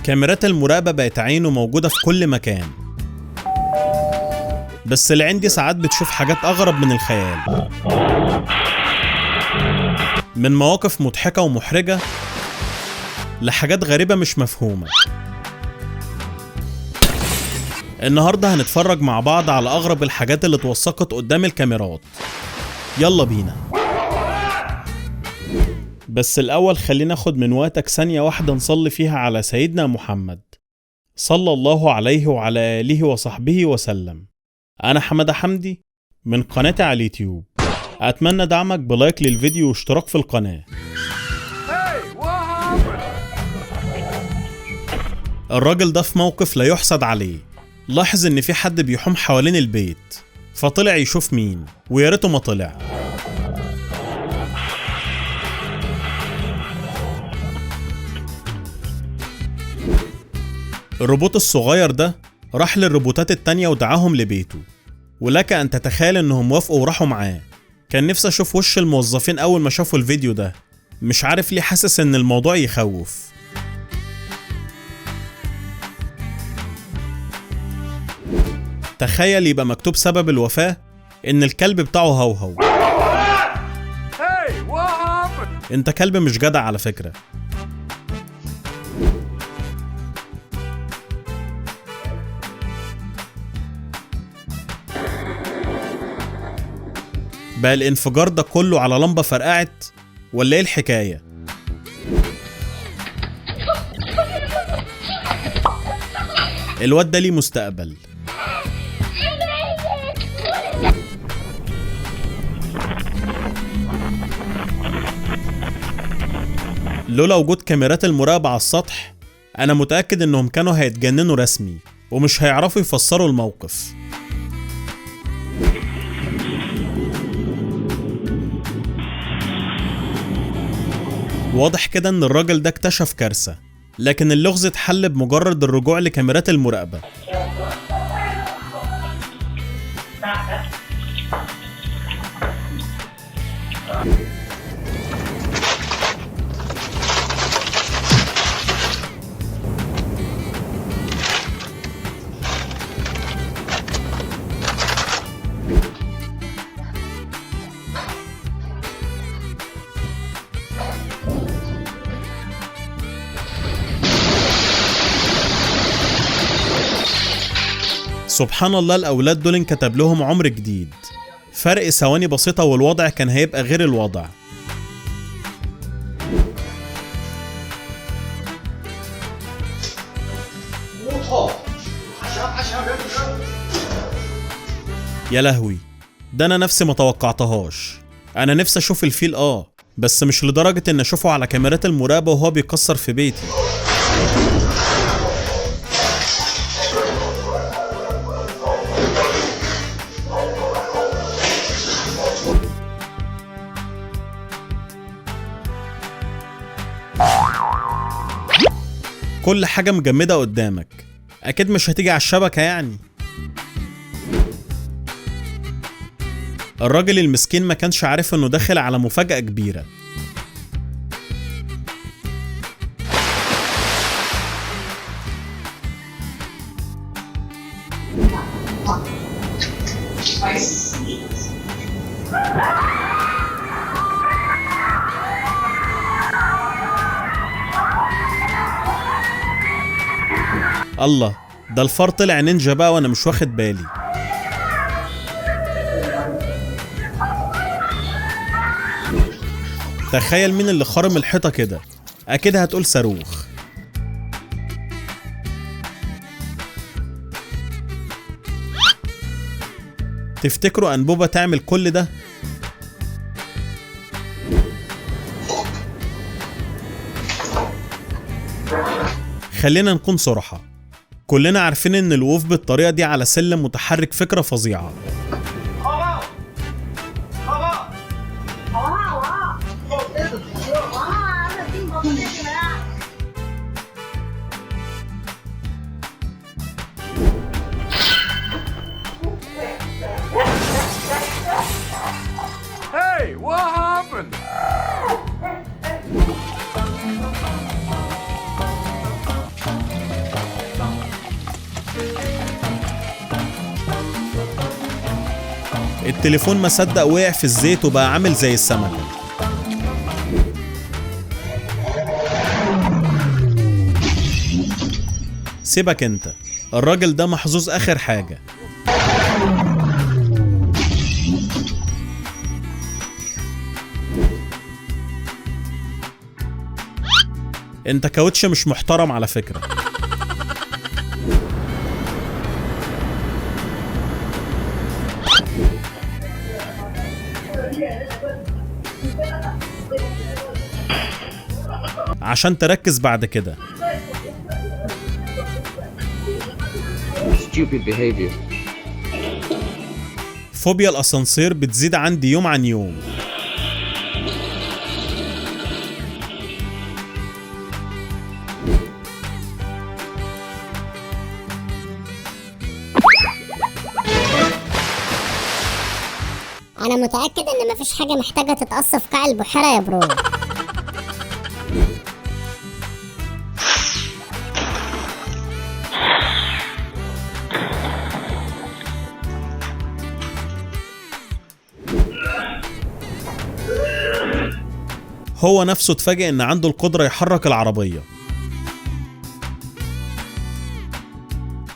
كاميرات المراقبة بقت عينه موجودة في كل مكان، بس العين دي ساعات بتشوف حاجات أغرب من الخيال، من مواقف مضحكة ومحرجة لحاجات غريبة مش مفهومة. النهاردة هنتفرج مع بعض على أغرب الحاجات اللي اتوثقت قدام الكاميرات. يلا بينا. بس الأول خلينا ناخد من وقتك ثانية واحدة نصلي فيها على سيدنا محمد صلى الله عليه وعلى آله وصحبه وسلم. أنا حمادة حمدي من قناتي على اليوتيوب. أتمنى دعمك ب like للفيديو واشتراك في القناة. الراجل ده في موقف لا يحسد عليه. لاحظ إن في حد بيحوم حوالين البيت، فطلع يشوف مين، ويا ريته ما طلع. الروبوت الصغير ده راح للروبوتات التانية ودعاهم لبيته، ولك أن تتخيل إنهم وافقوا وراحوا معاه. كان نفسي أشوف وش الموظفين أول ما شافوا الفيديو ده، مش عارف ليه حاسس إن الموضوع يخوف. تخيل يبقى مكتوب سبب الوفاة إن الكلب بتاعه هوهو. أنت كلب مش جدع على فكرة. بقى الانفجار ده كله على لمبة فرقعت ولا ايه الحكاية؟ الواد ده ليه مستقبل. لولا وجود كاميرات المراقبة على السطح أنا متأكد إنهم كانوا هيتجننوا رسمي ومش هيعرفوا يفسروا الموقف. واضح كده إن الراجل ده اكتشف كارثة، لكن اللغز اتحل بمجرد الرجوع لكاميرات المراقبة. سبحان الله، الأولاد دول انكتب لهم عمر جديد. فرق ثواني بسيطة والوضع كان هيبقى غير الوضع. يا لهوي، ده أنا نفسي ما توقعتهاش. أنا نفسي أشوف الفيل بس مش لدرجة إن أشوفه على كاميرات المراقبة وهو بيكسر في بيتي. كل حاجة مجمدة قدامك، أكيد مش هتيجي على الشبكة يعني. الراجل المسكين ما كانش عارف إنه داخل على مفاجأة كبيرة. الله، ده الفار طلع نينجا بقى وانا مش واخد بالي. تخيل مين اللي خرم الحيطة كده، اكيد هتقول صاروخ. تفتكروا أنبوبة تعمل كل ده؟ خلينا نكون صراحة، كلنا عارفين ان الوقوف بالطريقة دي على سلم متحرك فكرة فظيعة. Hey, what happened? التليفون ما صدق وقع في الزيت وبقى عامل زي السمكة. سيبك انت، الراجل ده محظوظ اخر حاجة. انت كاوتش مش محترم على فكرة. عشان تركز بعد كده. Stupid behavior. فوبيا الاسانسير بتزيد عندي يوم عن يوم. انا متأكد ان مفيش حاجة محتاجة تتقص في قاع البحيرة يا bro. هو نفسه اتفاجئ ان عنده القدرة يحرك العربية،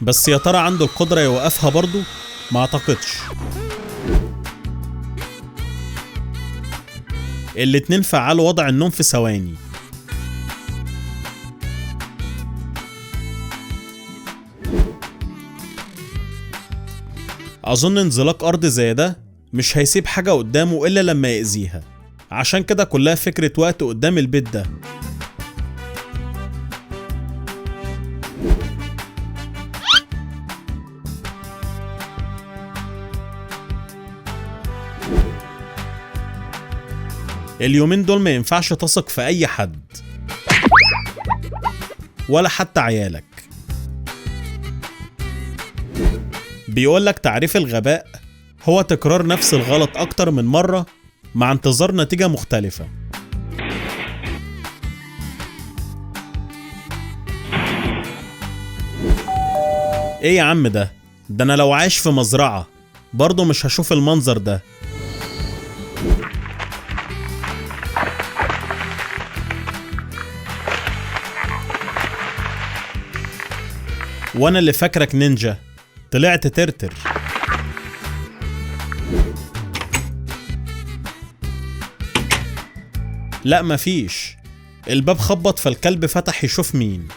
بس يا ترى عنده القدرة يوقفها برضو؟ ما اعتقدش. الاتنين فعلوا وضع النوم في ثواني. اظن انزلاق ارض زي ده مش هيسيب حاجة قدامه الا لما يأذيها، عشان كده كلها فكرة وقت قدام البيت ده. اليومين دول ما ينفعش تثق في أي حد ولا حتى عيالك. بيقولك تعريف الغباء هو تكرار نفس الغلط أكتر من مرة مع انتظار نتيجة مختلفة. ايه يا عم ده؟ ده انا لو عايش في مزرعة برضه مش هشوف المنظر ده. وانا اللي فاكرك نينجا طلعت ترتر. لا مفيش، الباب خبط فالكلب فتح يشوف مين.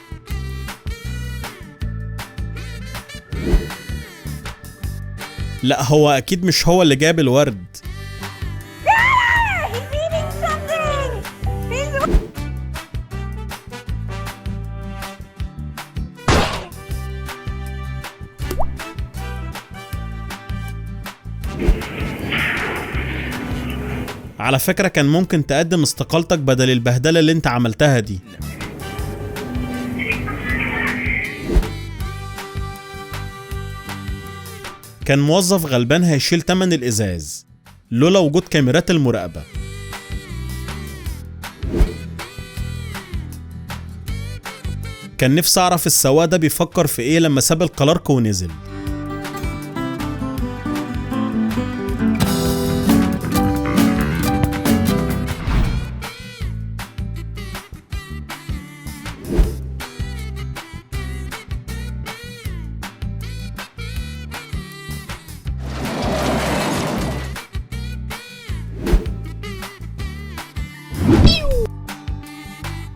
لا هو اكيد مش هو اللي جاب الورد. على فكرة كان ممكن تقدم استقالتك بدل البهدلة اللي انت عملتها دي. كان موظف غلبان هيشيل تمن الإزاز لولا وجود كاميرات المراقبة. كان نفسي أعرف السواق ده بيفكر في إيه لما ساب الكلارك ونزل.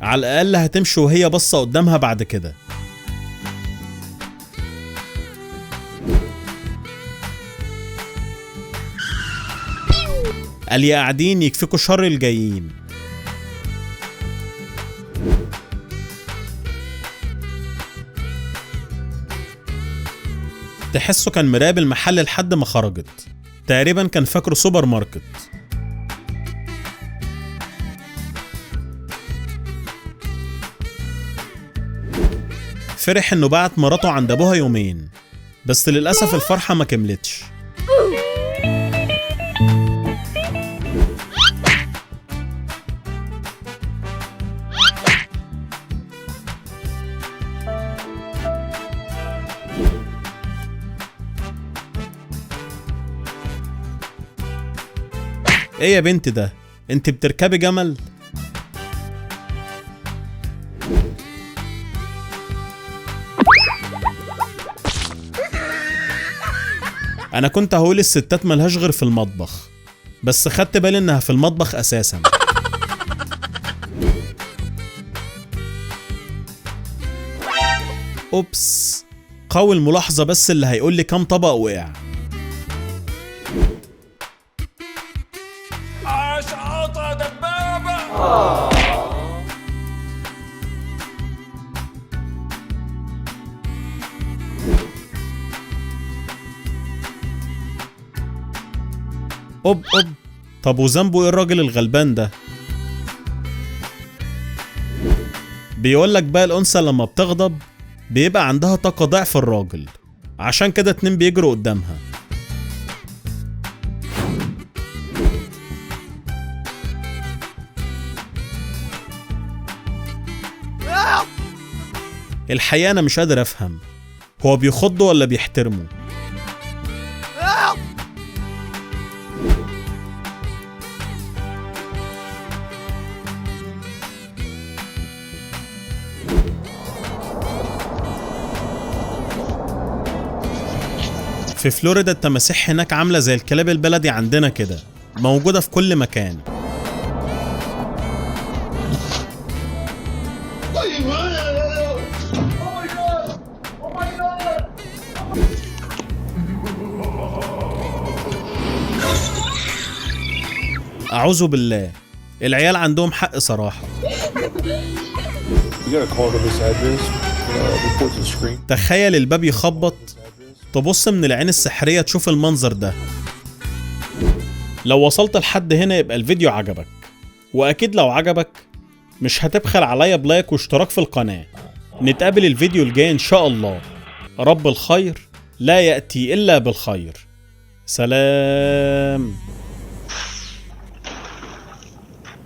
على الأقل هتمشي وهي بصة قدامها بعد كده. قال يا قاعدين يكفيكوا شر الجايين. تحسه كان مراقب المحل لحد ما خرجت، تقريبا كان فاكره سوبر ماركت. فرح انه بعت مراته عند ابوها يومين، بس للاسف الفرحه ما كملتش. ايه يا بنت ده؟ انت بتركبي جمل؟ انا كنت هقول الستات ملهاش غير في المطبخ، بس خدت بالي انها في المطبخ اساسا. اوبس، قوي الملاحظة بس اللي هيقول لي كام طبق وقع. عاش عطا دبابة. اوب اوب، طب وذنبه ايه الراجل الغلبان ده؟ بيقولك بقى الأنثى لما بتغضب بيبقى عندها طاقة ضعف الراجل، عشان كده 2 بيجروا قدامها. الحقيقة أنا مش قادر أفهم هو بيخضه ولا بيحترمه. في فلوريدا التماسيح هناك عاملة زي الكلاب البلدي عندنا كده، موجودة في كل مكان. أعوذ بالله، العيال عندهم حق صراحة. تخيل الباب يخبط، تبص من العين السحرية تشوف المنظر ده. لو وصلت لحد هنا يبقى الفيديو عجبك، وأكيد لو عجبك مش هتبخل عليا بلايك واشتراك في القناة. نتقابل الفيديو الجاي إن شاء الله. رب الخير لا يأتي إلا بالخير. سلام.